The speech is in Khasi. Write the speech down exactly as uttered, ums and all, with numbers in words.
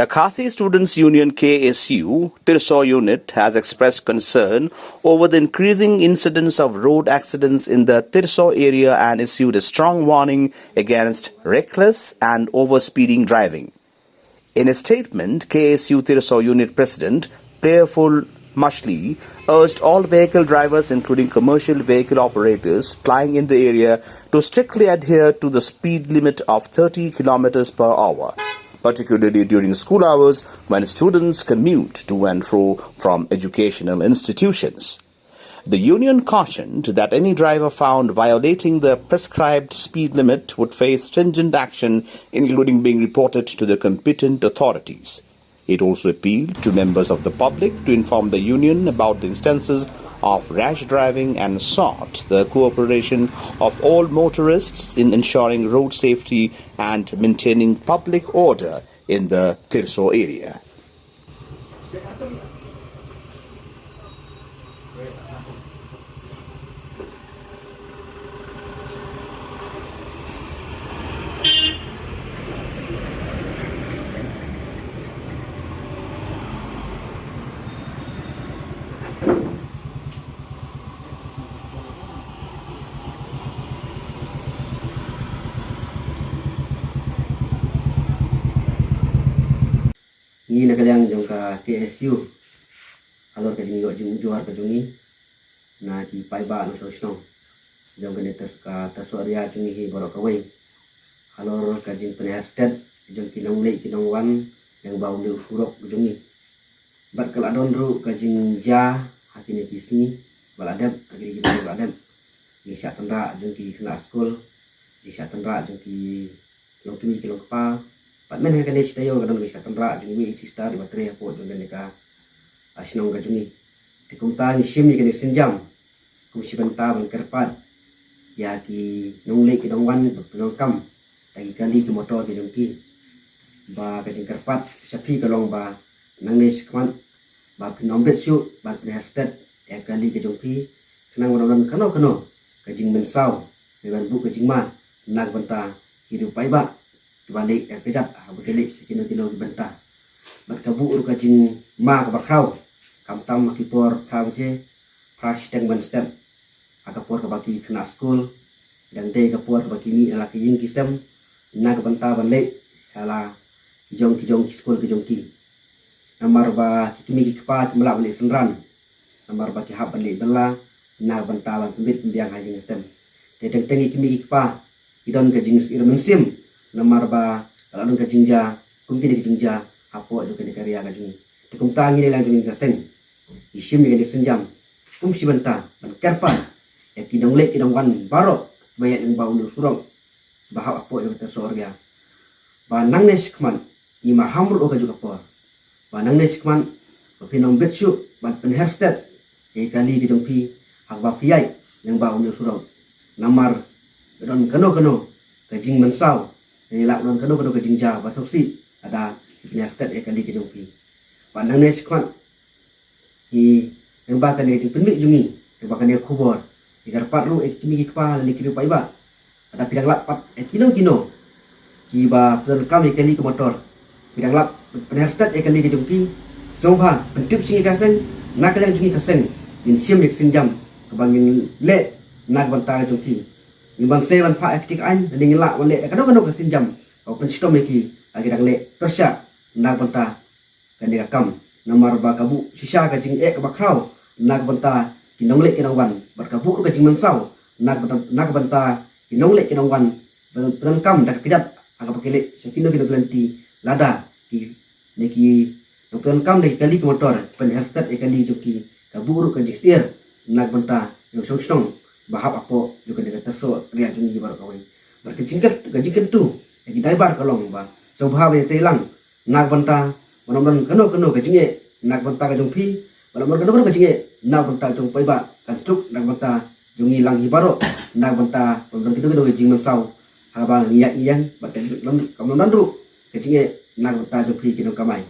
A Khasi Students Union K S U Tirso unit has expressed concern over the increasing incidence of road accidents in the Tirso area and issued a strong warning against reckless and overspeeding driving. In a statement, K S U Tirso Unit President Prayerful Mashli urged all vehicle drivers, including commercial vehicle operators plying in the area, to strictly adhere to the speed limit of thirty kilometers per hour, particularly during school hours when students commute to and fro from educational institutions. The union cautioned that any driver found violating the prescribed speed limit would face stringent action, including being reported to the competent authorities. It also appealed to members of the public to inform the union about the instances of rash driving and sought the cooperation of all motorists in ensuring road safety and maintaining public order in the Tirso area. Ngi na ka liang jong ka K S U, halor ka jingïoh jingmut jubab ka jong ngi na ki paidbah nongshong shnong jong kane ka Tirso area jong ngi hi baroh kawei, halor ka jingpynher stet jong ki nongleit ki nongwan lyngba une u surok jong ngi. Bad ka la don ruh ka jingjia ha kine ki sngi ba la dep, ha kine ki sngi ba la dep, jingshah tynrah jong ki khynnah skul, jingshah tynrah jong ki longkmie ki longkpa. Bad mynta ha kane shi taïew ka don ka jingshah tynrah jong iwei i sister iba trei hapoh jong kane ka, ah, shnong ka jong ngi. Te kumta ngi shim ïa kane ka sienjam kum shi bynta ban kyrpad ïa ki nongleit ki nongwan bad pyndonkam da ki kali ki motor ki jong ki. Ba ka jingkyrpad sha phi ka long ba nangne shakhmat ba phin ym bit shuh ban pynher stet ïa ka kali ka jong phi, khnang ba ym don kano kano ka jingmynsaw ne ban buh ka jingma na ka bynta ki riew paidbah kiba leit ïa ka kjat haba ki leit sha kino kino ki bynta. Bad ka buh ruh ka jingma kaba khraw, khamtam ha ki por phra baje, phra shiteng ban step, ha ka por kaba ki khynnah skul, dang dei ka por kaba ki mih na la ki ïing ki sem na ka bynta ban leit sha la ki jong ki jong ki skul ki jong ki. Namar ba ki kmie ki kpa kim lah ban leit synran, namar ba ki hap ban leit bylla na ka bynta ban pynbit pynbiang ha ïing ha sem. Te teng teng ki kmie ki kpa ki don ka jingsngewsih mynsiem namar ba ka la don ka jingjia kum kine ki jingjia hapoh jong kane ka area ka jong ngi. Te kumta ngi na liang jong ngi ka seng ngi shim ïa kane ka sienjam kum shi bynta ban kyrpad ïa ki nongleit ki nongwan baroh ba ïaid lyngba une u surok ba hap hapoh jong ka Tirso area, ba nangne shakhmat ngi maham ruh ka juk ka por, ba nangne shakhmat ba phin ym bit shuh ban pynher stet ïa ka kali ka jong phi haba phi ïaid lyngba une u surok. Namar ka don kano kano ka jingmynsaw, ne lah don kano kano ka jingjia ba sngewsih lada phi pynher stet ïa ka kali ka jong phi. Ba nangne shakhmat ngi, lyngba kane ka jingpynmih jong ngi lyngba kane ka khubor, ngi kyrpad ruh ïa ki kmie ki kpa lane ki riew paidbah, lada phi dang lap pat ïa kino kino kiba pyndonkam ïa ki kali ki motor, phi dang lap pynher stet ïa ka kali ka jong ki, sngewbha pyntip sha ngi ka seng. Na ka liang jong ngi ka seng ngin shim ïa ka sienjam kaba ngin leh na ka bynta ka jong ki. Ngim banse ban phah ïa ka kti ka aiñ lane ngin lah ban leh da kano kano ka sienjam kaba pynshitom ïa ki ba ki dang leh pyrshah na ka bynta kane ka kam. Namar ba ka buh shisha ka jingeh kaba khraw na ka bynta ki nongleit ki nongwan, bad ka buh ruh ka jingmynsaw na ka bynta, na ka bynta ki nongleit ki nongwan ba pyndonkam da ka kjat ha kaba ki leit sha kino kino ki lynti, lada ki, ne ki nongpyndonkam da ki kali ki motor pynher stet ïa ka kali jong ki. Ka buh ruh ka jingsyier na ka bynta ki nongshong shnong ba hap hapoh jong kane ka Tirso area jong ngi baroh kawei. Bad ka jingkyntu, ka jingkyntu ïa ki driver ka long ba sngewbha ban ïatrei lang na ka bynta ban ym don kano kano ka jingeh na ka bynta ka jong phi, ban ym don kano kano ka jingeh na ka bynta jong paidbah, kan suk na ka bynta jong ngi lang hi baroh, na ka bynta ban ym don kano kano ka jingmynsaw haba ngi ïaid ngi ïeng, bad kan ym don ruh ka jingeh na ka bynta jong phi ki nongkamai.